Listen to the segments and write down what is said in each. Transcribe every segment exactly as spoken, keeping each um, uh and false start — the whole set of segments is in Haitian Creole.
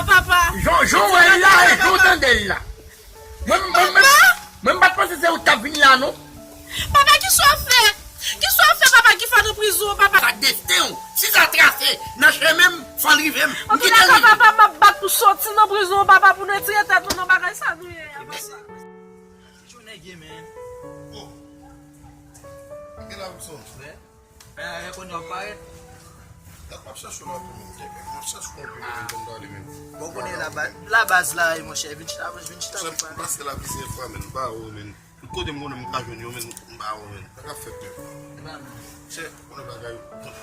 Papa. Jan, jan w wè l la, e jan w tande l la. Mwen, mwen, mwen, mwen m pa t panse se ou k t ap vin la, non. Papa, kisa w fè? Kisa w fè, papa, ki fè w nan prizon, papa? Sa desten w. Si sa trase nan chemen m, fò l rive m. M kite l rive. Antoulèka, papa, m ap bat pou soti nan prizon, papa, pou nou retire tèt nou nan bagay sa nou ye a, papa. Ki jounen gen, men? Oh. Gen la, Wilson. Wè. Wè, wè, kounye a w parèt. Dat m ap chache w la tou, men. M ap chache w pou m vin konn pale, men. Bon, kounye a la, ba-, la baz la, e, monchè, vin chita, vin chita pou pale. M pase la plizyè fwa, men, m pa wè w, men. Tout kote m konnen m ka jwenn yo, men, m pa wè w, men. Sa k ap fèt, men? E pa nou. Chè, konnen bagay,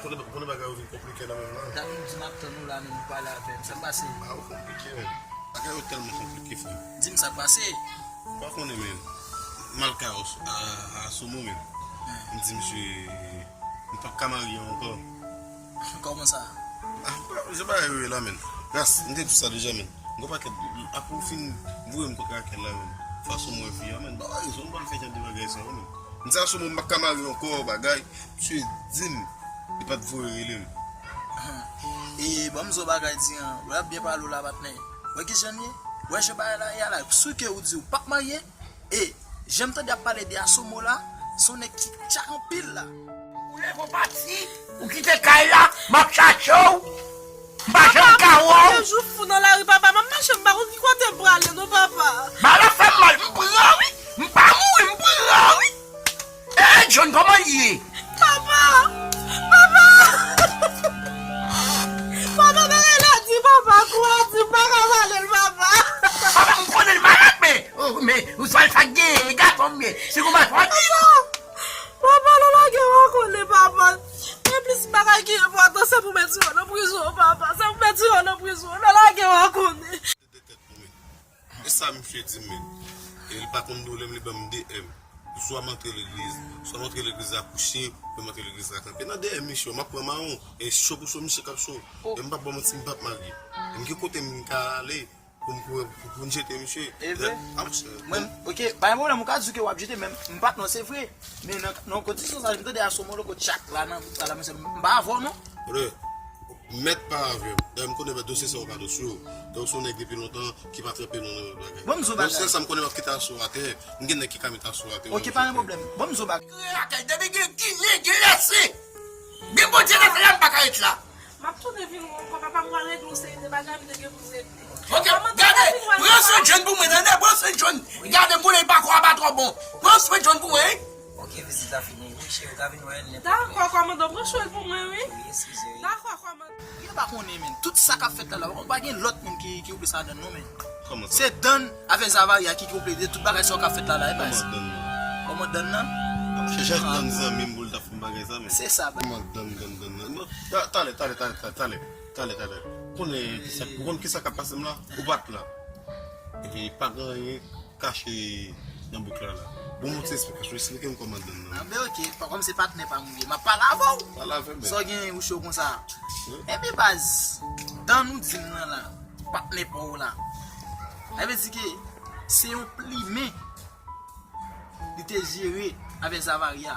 konnen, konnen bagay yo vin konplike nan menm nan. Dat m di m ap tann ou la, men, ou pale avè m. Sa k pase? Bagay yo konplike, men. Bagay yo tèlman konplike, frè. Di m sa k pase. Ou pa konnen, men. M al kay a, a, a Somo, men. M di misye, m p ap ka marye ankò. Kòman sa? Ah, m pa, jan bagay yo ye la, men. Ras, m te di sa deja, men. M gon pakèt, apre w fin voye m kontra ak kè la, men. Fason mwen fi a, men. Ba, rezon m pral fè jan de bagay sa yo, men. M di a Somo, m p ap ka marye ankò, bagay. Misye di m, li pa t voye rele m. E, ban m di w bagay, di an. Ou ap byen pale w la, patnè. Wè ki jan l ye? Wè jan bagay la ye a la. Si ke ou di ou p ap marye, e, jan m tande ap pale de Asomo la, se yon nèg ki tchak anpil la. Ou leve w pati, ou kite kay la, m ap chache w. M pa janm ka wè w. Papa, m pran de jou fou nan lari, papa. M ap mache, m pa konn ki kote m prale, non, papa. Bagay la fè m mal, m pran wi. M pa mouri, m pran wi. Eh, John, kòman l ye? Papa! Papa! Papa, bagay la di, papa, kou a di, m pa ka pale l, papa. Papa, m konnen l malad, men, oh, men, ou sa, sa gen, gason m ye. Si ou pa fò di nou. Papa, nou lage w a konnen, papa. E plis bagay ki enpòtan, se pou mete yo nan prizon, papa. Se pou mete yo nan prizon, nou lage w a konnen. De tèt nou, men. E sa misye di m, men. E li pa konn doulè m, li ban m de M. Swa m antre legliz, swa m antre legliz la kouche, oubyen m antre legliz la kanpe. Nan dèyè misye, m ap pran mawon. E cho pou cho, misye k ap cho. Oh. E m p ap ba w manti, m p ap marye. M gen kote m ka ale pou m, pou, pou, pou m jete misye. E vre? Mwen, ok, pa gen pwoblèm, ou ka di ke w ap jete, men m pa t non, se vre. Men nan, nan kondisyon sa, m tande Asomo loko tchak la nan bout sa la, men se m pa avè w non. Frè, mèt pa avè m. Dayè, m konnen dosye sa yo pa dosye w. Dayè, w se yon nèg depi lontan ki pa tranpe nan bagay. Bon, m di w bagay. Sèl sa m konnen, m ap kite asou atè. M gen nèg ki ka met asou atè. Ok, pa gen pwoblèm. Bon, m di w bagay. Atè, depi gen Ginen, gen lèse. Gen Bondye nan fè la, m pa ka ret la. M ap tounen vin wè w ankò, papa, m pral regle yon seri de bagay m te gen pou m regle. Ok, gade, pran swen John pou mwen, tande, pran swen John. Gade, m konnen li pa kwa pa twò bon. Pran swen John pou mwen, wi. Ok, vizit la fini. Wi, cheri, ou ka vin wè l nenpòt lè. Dakò, kòmandan, pran swen pou mwen, wi. Wi, eskize, wi. Dakò, kòmandan. Yo pa konnen, men, tout sa k ap fèt la, la, pa gen lòt moun ki, ki konplis ladan, non, men. Kòman sa? Se Dan avèk Zavaria ki, ki konplis tout bagay sa yo k ap fèt la, la, e baz. Kòman Dan nan? Kòmandan nan? Ap chèche ak Dan zanmi m pou l ta fè m bagay sa, men. Se sa, baz. Kòmandan, Dan, Dan, Dan nan? Non, ta-, talè, talè, talè, talè, talè. Talè, talè. Ou konnen kisa, ou konn kisa k ap pase m la? Ou pa t la. Epi pa gen anyen kache nan bouk la la. Bon, mwen te esplike, esplike m kòman Dan nan. Anben, ok, pa, kòm se patnè pa m ou ye, m ap pale avè w. Pale avè m, men. Sa w gen ou cho konsa? Wi. Epi baz, Dan ou di m nan la, patnè pa w la. Sa vle di ke se yon plimen li te jere avèk Zavaria.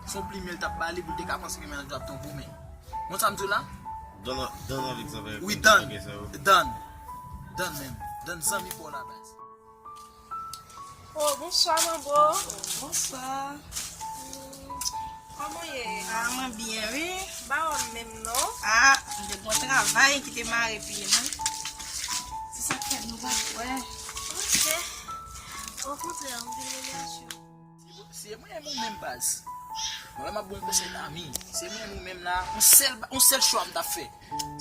Se yon plimen li t ap ba li pou l te ka panse ke mennaj yo ap tonbe, men. Bon, sa m di w la? Dan, Dan avèk Zavaria. Wi, Dan. Dan. Dan menm. Dan zanmi pa w la, baz. Oh, bonswa, manbo. Bonswa. Hmm, kòman w ye? Ah, mwen byen, wi. Ba w menm, non? Ah, m te gon travay ki te mare pye mwen. Se sa k fè nou pa t wè. Ok. Okontrè, m vin remèsye w. Si, si e mwen menm ou menm, baz. Mwen, m ap ba w yon konsèy zanmi. Si e mwen menm ou menm la, yon sèl, yon sèl chwa m t ap fè.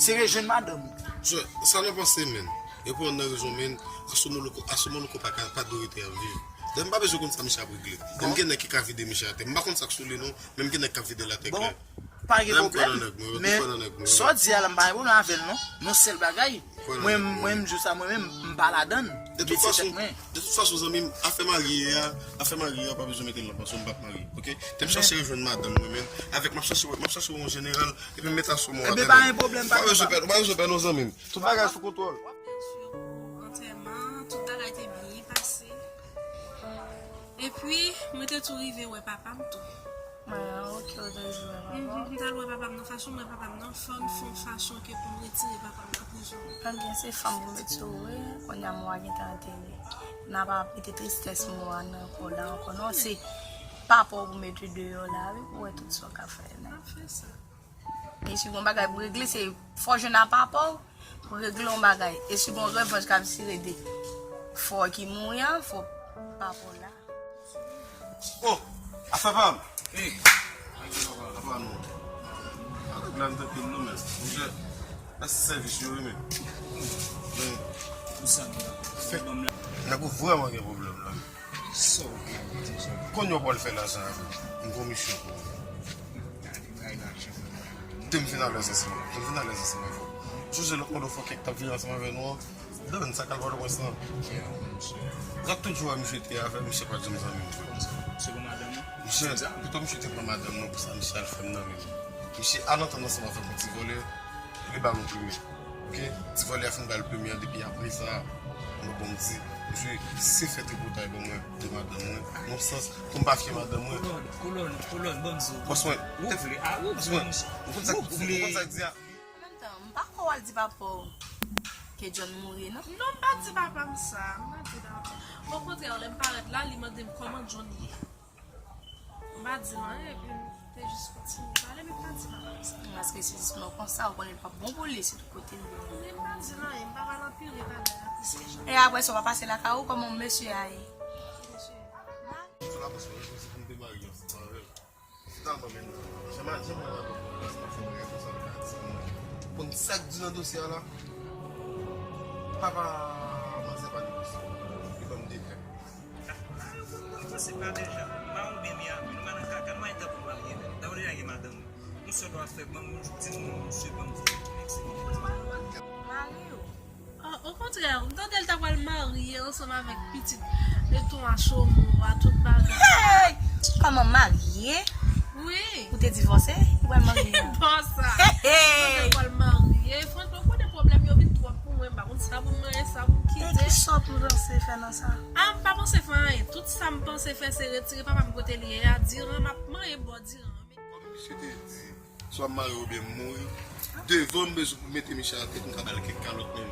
Se rejwenn madanm ou. Sa, sa nou panse, men. E pou yon rezon, men, Asomo Loko, Asomo Loko pa ka, pa dwe rete ap viv. Dayè, m pa bezwen konn sa misye ap regle. Dayè, m gen nèg ki ka vide misye atè. M pa konn sa k sou li, non, men m gen nèg k ap vide l atè klè. Bon, pa gen pwoblèm. Men, sa w di a la, m pa gen pwoblèm avè l, non. Yon sèl bagay. Mwen, mwen, m jou sa, mwen menm, m pa ladann. De tout fason, de tout fason, zanmi m, afè marye a, afè marye a, pa bezwen mete l nan pansyon, m p ap marye, ok? Te m chache rejwenn madanm mwen menm, avèk m ap chache, m ap chache yon jeneral, epi m met Asomo atè. Ebyen, pa gen pwoblèm, pa gen pwoblèm. Ou pa bezwen pè, ou pa bezwen pè non, zanmi m. Tout bagay sou kontwòl. Antèman, tout bagay te byen pase. Epi, mwen te tou rive wè papa m tou. Mwen, ok, ou te di wè papa. Mhm, m t al wè papa m nan. Fason m wè papa m nan, fò m fè yon fason ke pou m retire papa m nan prizon. Ebyen, se fanm pou met sou ou, wi. Kounye a mwen gentan antere. N a pa mete tristès mwen an nan kò w la ankò, non. Se papa w pou mete deyò la, wi, pou wè tout sa w ka fè, non. N ap fè sa. E si gon bagay pou regle, se fò w jwenn a papa w pou regle yon bagay. E si gon revanj k ap tire de frè w ki mouri an, fò papa w la. Oh, afè pa m. Hey. Apa non. Avèk la m tande m non men. Monchè, la se sèvis yo wi men. Men, pou sa nou la. Fè. Nèg ou vrèman gen pwoblèm la. Sa w gen pou di sa? Konn yo pral fè lajan avè m. M gon misyon pou ou. Gade bay lajan. Te m fin alèz ansanm. Te m fin alèz ansanm avè w. Sonje lòt mòdofòkè k t ap vini ansanm avè nou an? Don, sa k al Pòtoprens lan. Zak toujou wè misye te avè misye pa t janm zanmi m vre. Se pou madanm ou? Misye, pito misye te pran madanm nan pou sa misye al fè m nan men. Misye al antann ansanm avèk yon ti vòlè, li ba l yon premye. Ok? Ti vòlè a fin ba l premye an, depi apre sa, mwen bon m di, misye se fè tripotay ban mwen de madanm mwen, nan sans, pou m pa fye madanm mwen. Kolòn, kolòn, kolòn, ban m di w. Bòs mwen, ou vle, a, ou vle, misye. Ou konn sa, ou konn sa k di a? An menm tan, m pa kwè w al di papa w ke John mouri, non? Non, m pa di papa m sa. M pa di papa m. Okontrè, lè m parèt la, li mande m kòman John ye. M pa di l anyen, epi m te jis kontinye pale, men m pa di papa m sa. Paske se jis mò konsa, ou konnen l p ap bon pou li, se tout kote l ye. Men m pa di l anyen, m pa pral anpire bagay la plis ke sa. E apre sa, w pa pase lakay ou, kòman mesye a ye? Mesye. Sou la pòs mwen, se pou m te marye ansanm avè l. Finalman, men, jan ma-, jan mwen avè w, lè sa fè mwen responsab de katiye mwen. Bon, sa k di nan dosye a la? Papa manzè pa divorce. Li ban m dekrè. Mwen se pa deja. M pa yon bebe a, nou pa nan kaka, nou pa gen tan pou marye menm. Dabò deja gen madanm ou. Yon sèl w ap fè, ban m yon ti moun, yon sèl ban m. Mari w. Ah, okontrè, m tande l ta pral marye ansanm avèk pitit Leton a Chomo a, tout bagay. Hey! Kòman marye? Wi. Ou te divòse? Ou pral marye? Bon sa. Hey, hey! M tande l pral marye. Franchman, kote pwoblèm yo vin twòp pou mwen, m pa konn sa pou m manje, sa pou m kite. E ki sòt ou panse fè nan sa? Ah, m pa panse fè anyen. Tout sa m panse fè, se retire papa m kote li ye a. Diran m ap manje bò diran. Kòm misye te di, swa m mare oubyen m mouri, devan m bezwen pou mete misye atè pou m ka ba l kèk kalòt menm.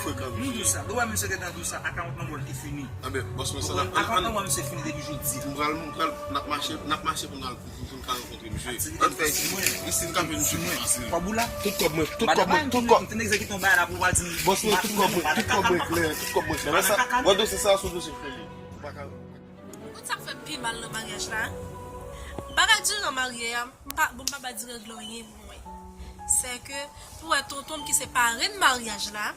Frekan misye. Nou di w sa. Ou wè misye gentan di w sa, akawont nan mwen ki fini. Anben, bòs mwen sa n ap. Akawont nan mwen misye fini depi jodi. M pral, m pral, n ap mache, n ap mache pou n al, pou, pou n ka rankontre misye. Ann fè isi. Isi n ka jwenn misye pi fasil. Kòb ou la? Tout kòb mwen, tout kòb mwen, tout kòb. M te egzekite yon bagay la pou w al di m. Bòs mwen, tout kòb mwen, tout kòb mwen klè, tout kòb mwen klè. Wè sa, wè dosye sa sou dosye fè li. Ou pa ka. Ou konn sa k fè m pi mal nan maryaj la? Bagay Diran marye a, m pa, bon, m pa bay Diran glè anyen pou mwen. Sè ke pou wè tonton m ki se parenn maryaj la,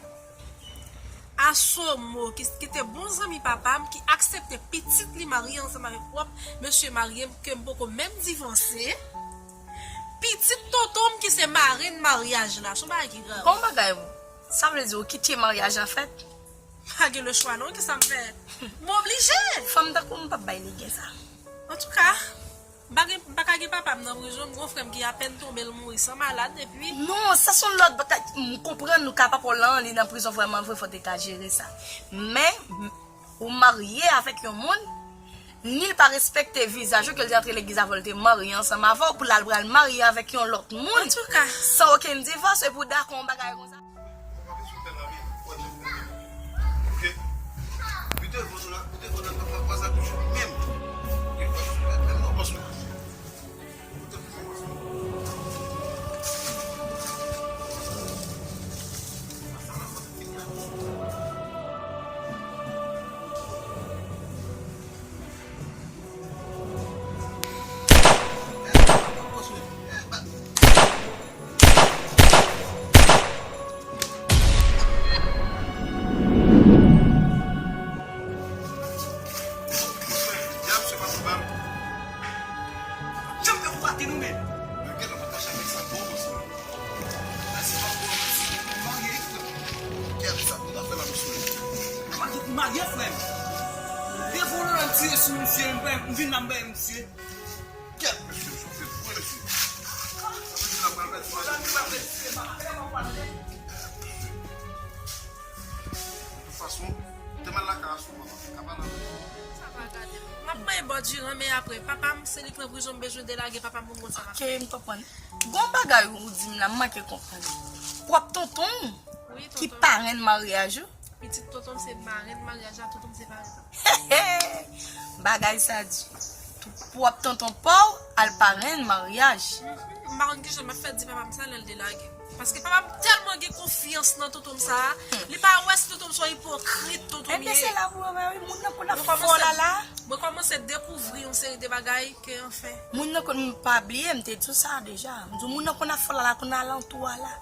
Asomo ki, ki te bon zanmi papa m, ki aksepte pitit li marye ansanm avèk pwòp mesye marye m, ke m poko menm divòse. Pitit tonton m ki se marenn maryaj la, se yon bagay ki grav. Bon bagay, sa vle di ou kite maryaj la fèt? Pa gen lechwa non, kisa m fè? M oblije. Fanm tankou m p ap bay legen sa. Antouka, m pa gen, m pa ka gen papa m nan prizon, m gon frè m ki apèn tonbe, l mouri san malad, epi. Non, sa se yon lòt bagay. M konprann ou ka papa w lan, li nan prizon vrèman vre, fò w te ka jere sa. Men, ou marye avèk yon moun, ni l pa respekte vizaj ou, ke l te antre legliz avè w, l te marye ansanm avè w, pou l al pral marye avèk yon lòt moun. Antouka. San okenn divòs, epi w dakò yon bagay konsa. Ou pa bezwen fè lavi, ou pa bezwen fè lavi. Ok? Pi devan nou la, pi devan nou la, n ap fè kwaze ak misye menm. Ok, w pa bezwen fè menm non, bòs mwen. Marye, frè m. Devan w la, m tire sou misye, m vin la, m bay misye. Kèt, mesye, chofe pou mesye. Sa vle di la pral pèdi madanm li la. De tout fason, te Mal lakay Asou, mama. Ka pale avè l. Sa va gade m. M ap manyen bò diran, men apre, papa m, se li k pran prizon, m bezwen delage papa m pou m konn sa m ap fè. Ok, m konprann. Gon bagay ou di m la, m manke konprann. Pwòp tonton w ki parenn maryaj ou? Pitit tonton m se marenn maryaj la, tonton m se parenn. Bagay sa di. Tou pwòp tonton pa w al parenn maryaj. M pa konn kijan m ap fè di papa m sa lè l delage m. Paske papa m tèlman gen konfyans nan tonton m sa a, li pa wè si tonton m se yon ipokrit tonton m ye. Ebyen, se la pou yo wè, wi, moun nan konn ap fè w lala. Mwen kòmanse dekouvri yon seri de bagay ke, anfen. Moun nan konn, m pa bliye, m te di w sa deja. M di w, moun nan konn ap fè w lala, konn alantou a la.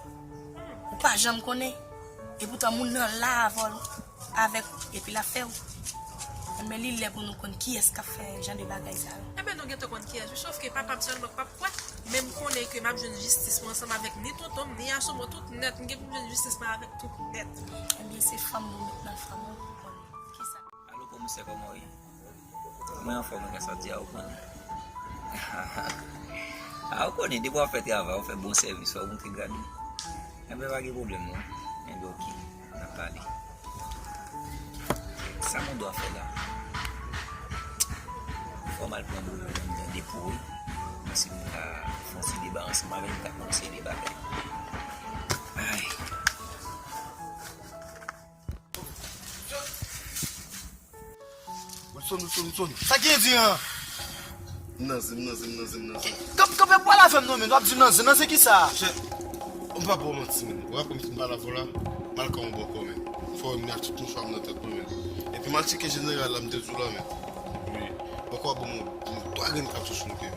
Ou pa janm konnen. Epoutan, moun nan la avè w, avèk ou, epi l ap fè w. Men li lè pou nou konn kiyès k ap fè jan de bagay sa yo. Enben, nou gentan konn kiyès wi, sòf ke papa m sèlman k p ap kwè. Men m konnen ke m ap jwenn jistis mwen ansanm avèk ni tonton m, ni Asou mwen, tout nèt. M gen pou m jwenn jistis mwen avèk tout nèt. Ebyen, se fanm nou met nan fanm, ou konn kisa. Alo, komisè, kòman w ye? Mwen anfòm, mwen ka sa di a, ou konnen. A, ou konnen, depi w ap fè travay, w fè bon sèvis, fò w monte grad wi. Enben, pa gen pwoblèm, non. Enben, oke, n ap pale. Sa mwen dwa fè la? Fò m al pran Boyo nan depo, wi. Mwen si m ka fè yon ti deba ansanm avè l, m ka konn seri de bagay. Ay. Wilson, Wilson, Wilson. Sa ki zen an? M nan zen, m nan zen, m nan zen, m nan zen. Kanpe, kanpe, pale avè m non, men w ap di m nan zen. Nan zen kisa? Chè, m pa ba w manti, men. Ou wè kòm si m pale avè w la, m al kay yon bòkò, men. Fò m met tout mouchwa m nan tèt mwen, men. Epi m al tcheke jeneral la, m te di w la, men. Wi. Bòkò a ban mwen twa grenn katouch, monte.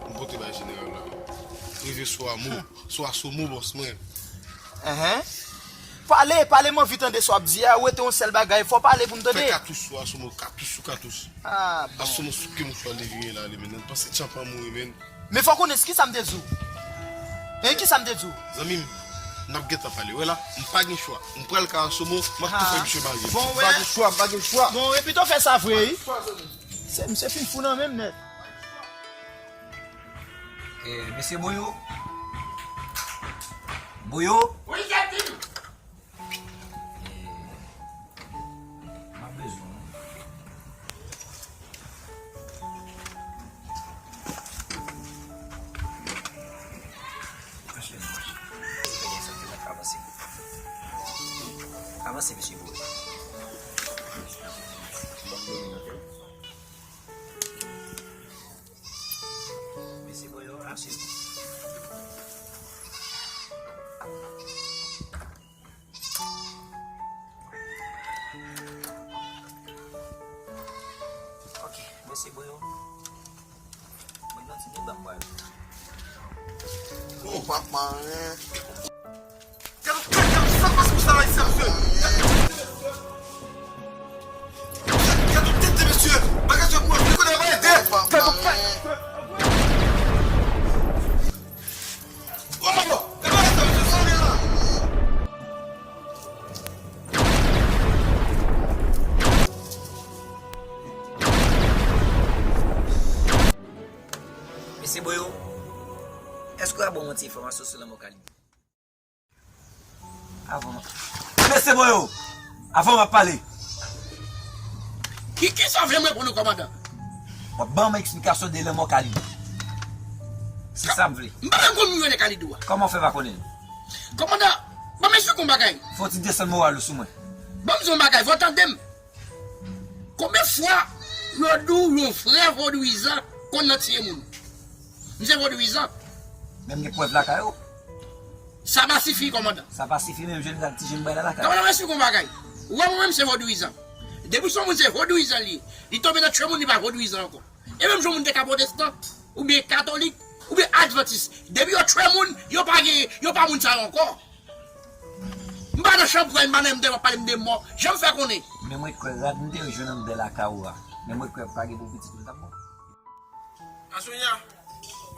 M pote bay jeneral la, men. Rive sou Amo, sou Asomo, bòs mwen. Enhen. Pale, pale, m anvi tande sa w ap di a, ou rete yon sèl bagay, fò w pale pou m tande. Fè katouch sou Asomo, katouch sou katouch. Ah, bon. Asomo souke mouchwa li vire la, li, men. Panse tchanpan mouri, men. Men fò w konnen kisa m te di w. Hein, kisa m te di w? Zanmi m, n ap gentan pale, wè la, m pa gen chwa. M pral kay Asomo, m ap tou fè misye bagay. Bon, m pa gen chwa, m pa gen chwa. Bon, epi tou fè sa vre, wi. Se misye fin fou nan men m nèt. Eh, mesye Boyo. Boyo. Wi, Jacky. Eh, m ap bezwen w. Mache, mache. Avanse. Avanse, mesye Boyo. Mesye Boyo, asire w. Ok, mesye Boyo. Mwen nan ti deba m pral. Bon, pap maren. Gad yon kaka, sa k pase pou sa la, mesye? Gad yon tete, mesye. Bagay sa pou mwen, kote bagay tete. Gad yon kaka. Oh, maman, gad bagay sa, mesye, sa w ye la. Mesye Boyo, èske w a ban m yon ti enfòmasyon sou lanmò Kalib? Avan m ap, mesye Boyo, avan m ap pale. Ki, kisa w vle m reponn ou, kòmandan? W ap ban m eksplikasyon de lanmò Kalib. Se sa m vle. M pa menm konn moun yo rele Kalib ou a. Kòman w fè pa konnen l? Kòmandan, ban m esplike w yon bagay. Fè w ti desann moral ou sou mwen. Ban m di w yon bagay, fò w tande m. Konbyen fwa yo di w yon vrè vodouyizan konn nan tiye moun? M se vodouyizan. Men m gen prèv lakay ou. Sa pa sifi, kòmandan. Sa pa sifi menm, jeneral, ti jenn bay la lakay. Kòmandan, mwen esplike w yon bagay. Ou wè mwen menm se vodouyizan. Depi se yon moun se vodouyizan li ye, li tonbe nan tchwe moun, li pa vodouyizan ankò. E menm jan moun te ka pwotestan, oubyen katolik, oubyen advantis. Depi yo tchwe moun, yo pa gen, yo pa moun sa yo ankò. M pa nan chanpwèl, m pa nan M D M, w ap pale m de mò. Jan m fè konnen. Men mwen kwè rad m te jwenn anndan lakay ou a. Men mwen kwè pa gen pou pitit ou t ap bon. Asonya,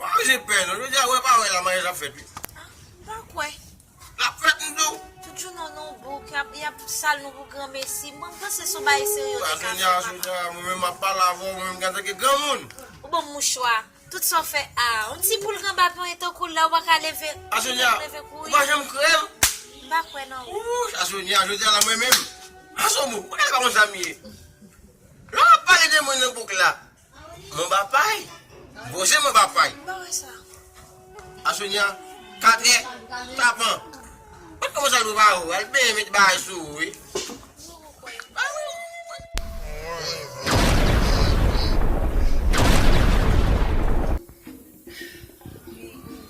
pa oze pè non, jodi a wè pa wè la maryaj ap fèt wi. Ah, m pa kwè. L ap fèt m di w. Tout jounen w nan bouk, y ap, y ap sal nou pou granmesi. Mwen m panse se yon bagay serye yo te ka fè, papa. Asonya, Asonya, mwen menm m ap pale avè w, mwen menm antanke granmoun. Ou ban m mouchwa. Tout sa w fè a, yon ti poul k anba pye w tankou l la, ou pa ka leve, leve kouri. Asonya, ou pa janm kreye m. M pa kwè nan ou. Wouch, Asonya, jodi a la mwen menm. Aso mou, ou gade kòman sa m ye? Lè w ap pale de mwen nan bouk la, mon papay, poze mon papay. Ba wè sa. Aso nya, katrè, tapan. Mwen kòmanse al prepare w, al benyen met bagay sou ou, wi.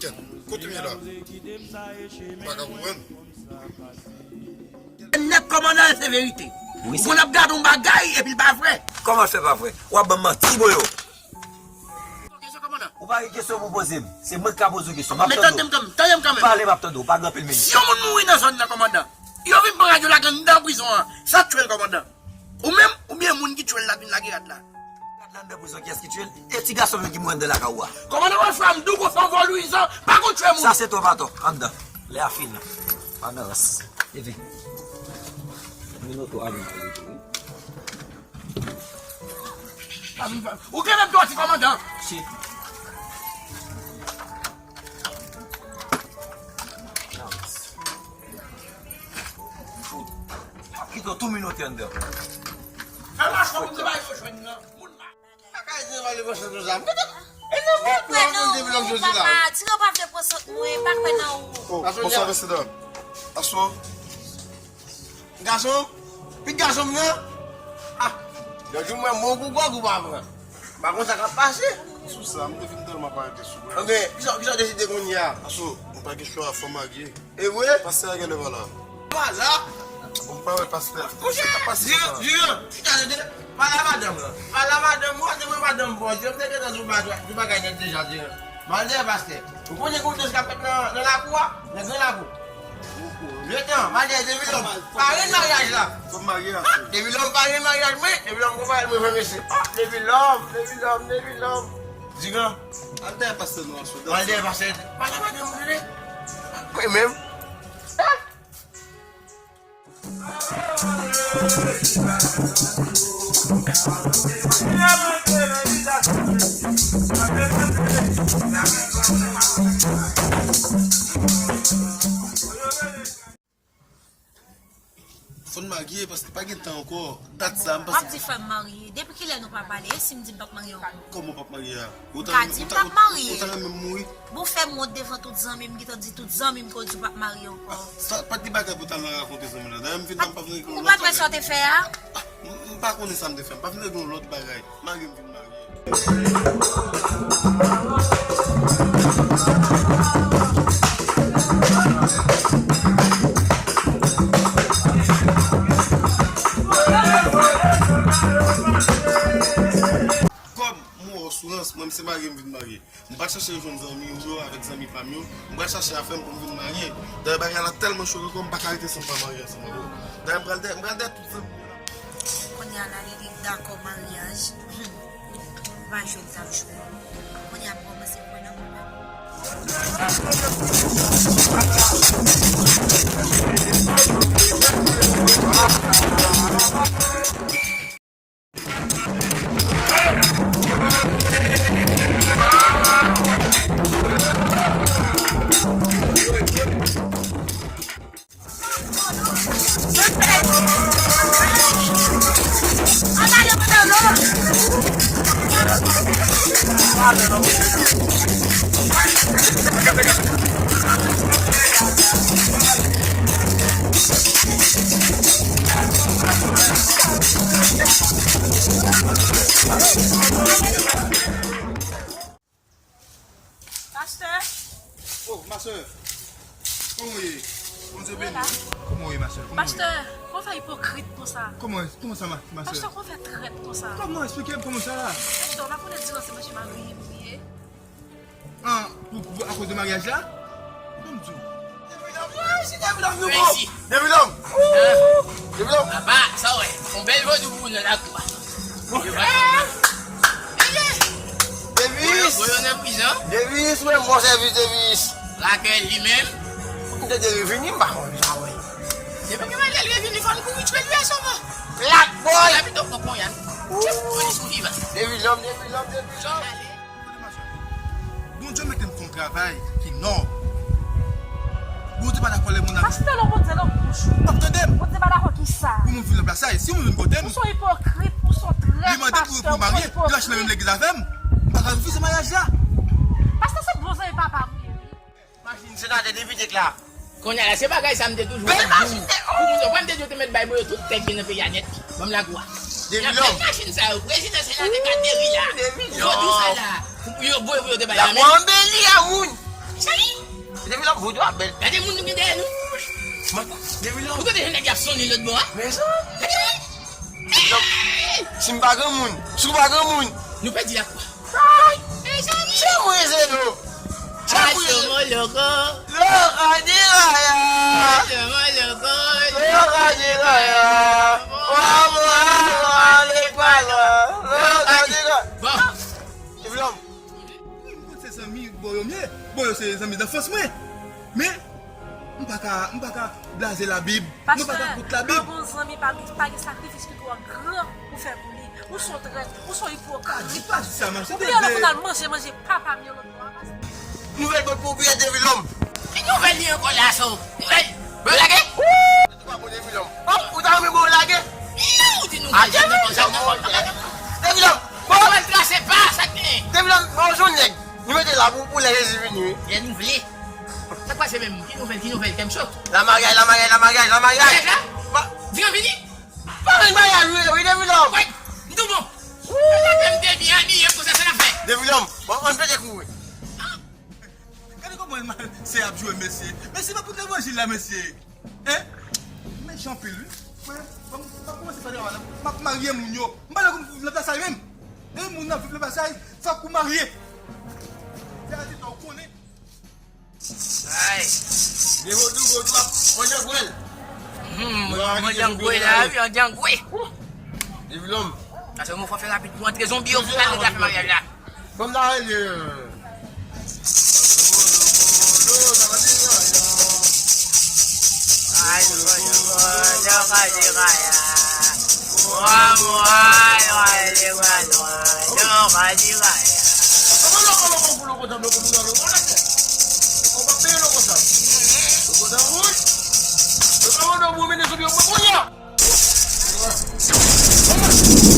Kèt, kote w ye la? M pa ka konprann. Nèt kòmandan, se verite. Wi, ou konn ap gade yon bagay epi l pa vre. Kòman l fè pa vre? W ap ban m manti, boyo. Ou pa gen kesyon pou poze m. Se mwen k ka poze w kesyon. M ap tande w. Men tande m kanmenm, tande m kanmenm. Pale, m ap tande w. Pa gen anpil minit. Si yon moun mouri nan zòn nan, kòmandan, yo vin pran rad yo lage anndan prizon an, sa k tye l, kòmandan? Ou menm, oubyen moun ki tye l la vin lage rad la? Rad la anndan prizon, kiyès ki tye l? E ti gason m yo ki mouri anndan lakay ou a. Kòmandan Wolfram, douko fè yon vòlwizan, pa konn tye moun. Sa se twòp atò, anndan. Lè a fini. Pa nan rans. Leve. Minoto ale. Ou gen menm dwa ti kòmandan. Si. Kite w tou minote anndan. Fè mache pou m te bay yo jwenn nan. Moun ma-, pa ka di nan pale bon sant ou zam. E nan bon plan pou depi lòm jodi la. Papa, ti yo pa vle pran sant mwen, pa kwè nan ou. Oh, bonsoir, mesye dam. Aso. Gason, pitit gason m nan. Ah, lòt jou mwen mwen pou gòg ou pa pran. M pa konn sa k ap pase. Sou sa, m te fin tèlman parete sou mwen. Anben, kisa, kisa w deside kounye a? Aso, m pa gen chwa, fò m marye. E vre? Pastè a genlè pa la. Pa la? Bon, m pa wè pastè. Kouche! Jiran, Jiran, chita tande. Pale a madanm lan. Pale a madanm ou, se mwen madanm pou ou. M te gentan di w bagay nèt deja, Jiran. M al dèyè pastè. Ou konnen kontès k ap fèt nan, nan lakou a? Nan gran lakou. Letan, m al dèyè Devilòm. Parenn maryaj la. Fò m marye a. Devilòm parenn maryaj mwen. Devilòm konpayèl mwen, vrè mesye. Ah, Devilòm, Devilòm, Devilòm. Jiran. Al dèyè pastè nou aswè. Al dèyè pastè. Pale a madanm ou tande. Mwen menm. Fò n marye, paske pa gen tan ankò. Dat sa, m panse. W ap di fò m marye. Depi kilè nou pa pale? E si m di m p ap marye ankò? Kòman w p ap marye a? Ou ta renmen, ou ta, ou ta renmen m mouri? Bon, fè m wont devan tout zanmi m, gentan di tout zanmi m ke w di w p ap marye ankò. Ah, sa, pa t gen bagay pou w t al nan rakonte zanmi w la. Dayè, m vin la, m pa vin regle yon lòt bagay. Ou pa t wè sa w te fè a? Ah, m, m pa konnen sa m te fè. M pa vin regle yon lòt bagay. Marye m vin marye. Kòm m wè w sou rans, mwen, m se marye m vin marye. M pa t chache jwenn zanmi w yo avèk zanmi pa m yo. M pral chache afè m pou m vin marye. Dayè, bagay la tèlman cho ke m pa ka rete san m pa marye ansanm avè w. Dayè, m pral dèyè, m pral dèyè tout zanmi m yo la. Kounye a la, li, li dakò maryaj. Hmm. Pa jwe l t ap jwe. Kounye a m kòmanse kwè nan ou la. Pastè. Oh, ma sœur. Kòman w ye? Bondye beni w. Kòman w ye, ma sœur? Kòman w ye? Pastè, kòman w fè ipokrit konsa? Kòman, kòman sa, ma, ma sœur? Pastè, kòman w fè trèt konsa? Kòman? Eksplike m kòman sa? Pastè, w pa konnen dimanch se mache marye pou ye? Ah, pou, pou, akoz de maryaj la? Ban m di w. Devilòm, Devilòm, Devilòm. Papa, sa w wè? Yon bèl vodou pou nou nan lakou a. Devis! Voyons, voyons nan prizon. Devis, mwen, bon sèvis, Devis. Rakèl li menm. M te di revini, m pa konn sa, wè. Se menm yo mande l revini, fò n kouri tchwe l, wi, sova. Black boy! Sa pito pran ponya. Tchou, polis pou vivan. Devilòm, Devilòm, Devilòm. Bondye mete m fè yon travay ki nòb. Bondye Pa dakò lè moun ap... Pastè, lè w konn di nan bouch ou. W ap tande m? Ou di pa dakò ki sa? Pou moun vin nan plas la, si moun vin kote m, ou se yon ipokrit, ou se yon trèt, pastè, ou se yon ipokrit. Li mande pou, pou marye, li rache nan menm legliz avè m. M pa ka refize maryaj la. Pastè, se bon zanmi papa m ou ye, wi. Machin senatè depite k la. Kounye a la, se bagay sa m te toujou ap di w. Pou moun yo, mwen m te di w te mèt bay mwen yo tout tèt ki nan peyi a nèt. Ban m lakou a. Devilòm. Machin sa yo, prezidan senatè Kateri la. Pou vodou sa la. Pou yo voye pou yo te bay la men. Lakou a anbeli a moun. Cheri. Devilòm, vodou a bèl. Gade moun nou gen dèyè nou. Devilòm. Ou tande jan nèg y ap sonnen lòt bò a? Men sa. Gade moun. Si m pa granmoun, si w pa granmoun. Nou pèdi lakou a. Ay, mezanmi. Se mwen, se nou. Se mwen. Asomo loko. Loka di raya. Asomo loko. Loka di raya. Wa mwa, wa le kwa la. Loka di raya. Bon. Devilòm. Wi, m konn se zanmi Boyo m ye. Boyo se zanmi danfans mwen. Men, m pa ka, m pa ka blaze Labib. Mwen pa ka koute Labib. Pastè, lè w gon zanmi pa, pa gen sakrifis ki twò gran pou fè pou li. Ou se yon trèt, ou se yon ipokrit. Pa di sa, m ap... Ou bliye lè pou n al manje, manje papa m yo lòt bò a, pastè. Nouvèl bòt pwopwiyè Devilòm. Ki nouvèl li ankò la, so? Nouvèl? Bon, lage? Ou pa bon Devilòm. Oh, ou ta renmen bon lage? Non, ou di nou... Devilòm, bon. Ou al trase pa, sa k gen? Devilòm, bon, jwenn nèg. Nou mete la pou, pou lè Jezi vini, wi. Lè nou vle. Sa k pase menm? Ki nouvèl, ki nouvèl, kè m cho? La maryaj, la maryaj, la maryaj, la maryaj. Maryaj la? Di an vini? Pa vin maryaj, wi, wi, Devilòm. Wi, m tou bon. Sa fè m te byen abiye m konsa, sa n ap fè? Devilòm, bon, ann pete kouri. Gade kòman se ap jwe, mesye. Mesye, pa pou levanjil la, mesye. Hein? Mechan anpil, wi. Mwen, bon, m ap kòmanse fè travay la. M ap marye moun yo. M pa dakò pou viv nan plasay menm. E moun nan viv nan plasay, fòk ou marye. Se a di, ou konnen. Ay. De vodou, vodou ap manje gwèl. Hmm, manje gwèl la, wi, manje gwèl. Devilòm. Sa se yon mo fò fè rapid pou antre zonbi yo pou al nan zafè maryaj la. Bon, la, rele.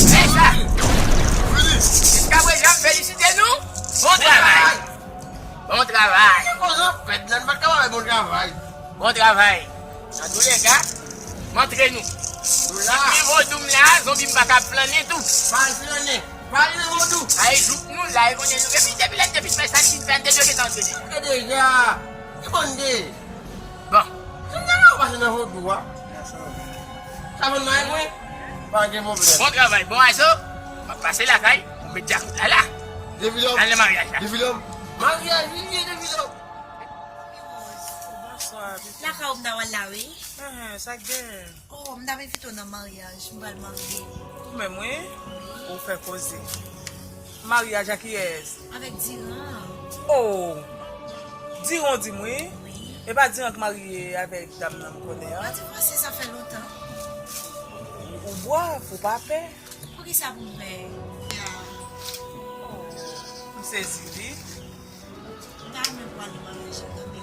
Fè sa! Jiskaprezan, m felisite nou. Bon travay! Bon travay! Fèt la, nou pa t kapab fè bon travay. Bon travay! Nan tou lè ka, m antre nou. Nou la. Nivo dou m la, zonbi m pa ka flannen tou. Pa al flannen. Pa al nan vodou. Ay, jouk nou la, e konnen nou. Epi depi lè n te fin fè sa n fin fè, n te dwe gentan antre deja. Antre deja. Ki bò n te ye? Bon. Kounye a la ou pase nan vodou a. Sa vann mayi mwen? Pa gen pwoblèm. Bon travay, bon aso. M ap pase lakay, m met djakout la la. Devilòm. Al nan maryaj la. Devilòm. Maryaj, wi, wi, Devilòm. Bonswa, pitit. Lakay ou m ta wè l la, wi. Enhen, sa k genyen? Oh, m t ap envite w nan maryaj, m pral marye. Ou menm, wi? Ou fè koze. Maryaj ak kiyès? Avèk Diran. Oh! Diran w di m, wi? Wi. E pa Diran k marye avèk dam nan m konnen an? Pati franse, sa fè lontan. Ou bwav, ou pa pè. Poukisa pou m pè? Ya. M sezi, wi. M ta renmen pou w al nan maryaj la, tanpri.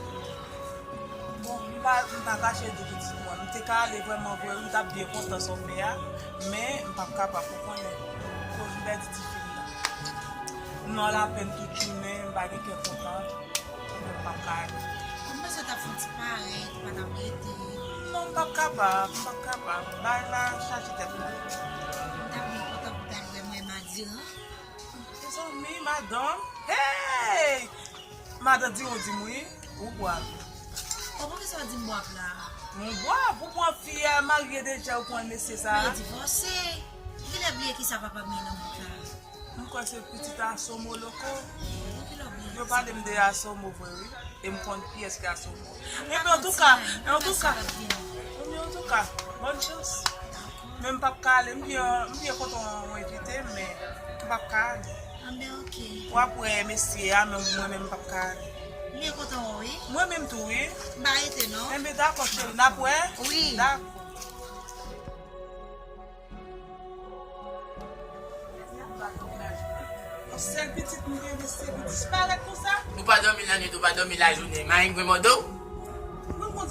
Bon, m pa, m pa kache di pitit mwen. M te ka ale vrèman vre, wi, m t ap byen kontan sa w fè a. Men, m p ap kapab, ou konnen. Koz m pèdi tifi m nan. M nan lapenn tout jounen, m pa gen kè kontan. M p ap ka ale. Mwen panse w t ap fè yon ti parèy, ou pa t ap rete. Non, m p ap kapab, m p ap kapab. Bagay la chaje tèt mwen. M t ap byen kontan pou w t al wè mwen, Madiran. Mezanmi, madanm. Hey! Madan Diran di m wi, ou bwav. Bon, poukisa w di m bwav la? Mwen bwav, ou pran fi a, marye deja, ou pran mesye sa. Men yo divòse. Kilè bliye kisa papa m ye nan bout la? M kwè se pitit Asomo Loko. Kilè w bliye? Yo pale m de Asomo vre wi. E m konn kiyès ki Asomo. Epi antouka, antouka, antouka, bòn chans. Men m p ap ka ale, m byen, m byen kontan w envite m, men m p ap ka ale. Anben, oke. W ap wè mesye a, men mwen menm m p ap ka ale. M byen kontan w wè w, wi. Mwen menm tou, wi. M pa rete, non. Enben, dakò, cheri, n ap wè? Wi. Dakò. Yon sèl pitit m gen, mesye, pou disparèt konsa? Ou pa dòmi lannwit, ou pa dòmi lajounen. Mayi grenn mòde w? Mwen konn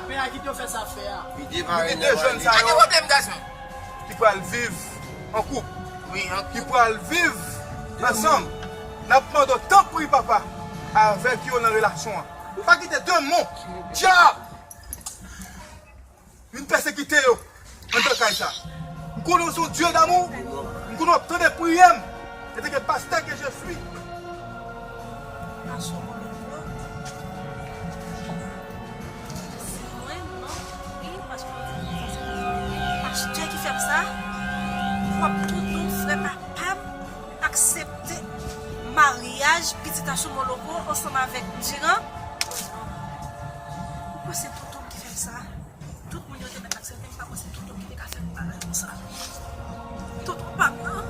lapè a, kite yo fè sa fè a. Li devare nèg la, li. Pa gen pwoblèm, gason. Ki pral viv an koup. Wi, an koup. Ki pral viv ansanm. N ap mande w, tanpri, papa, avèk yo nan relasyon an. Pa kite demon, dyab, vin pèsekite yo anndan kay sa. M konnen w se yon Dye damou. M konnen w ap tande priyè m. Etanke pastè ke je suis. Se mwen, non? Wi, paske w di sa, se pastè ki fè m sa. W ap toutou frè papa m aksepte maryaj pitit Ashoumoloko ansanm avèk Diran. Ou kwè se toutou ki fè m sa? Tout moun yo te mèt aksepte, m pa kwè se tout moun ki te ka fè m bagay konsa. Tout moun pa pran.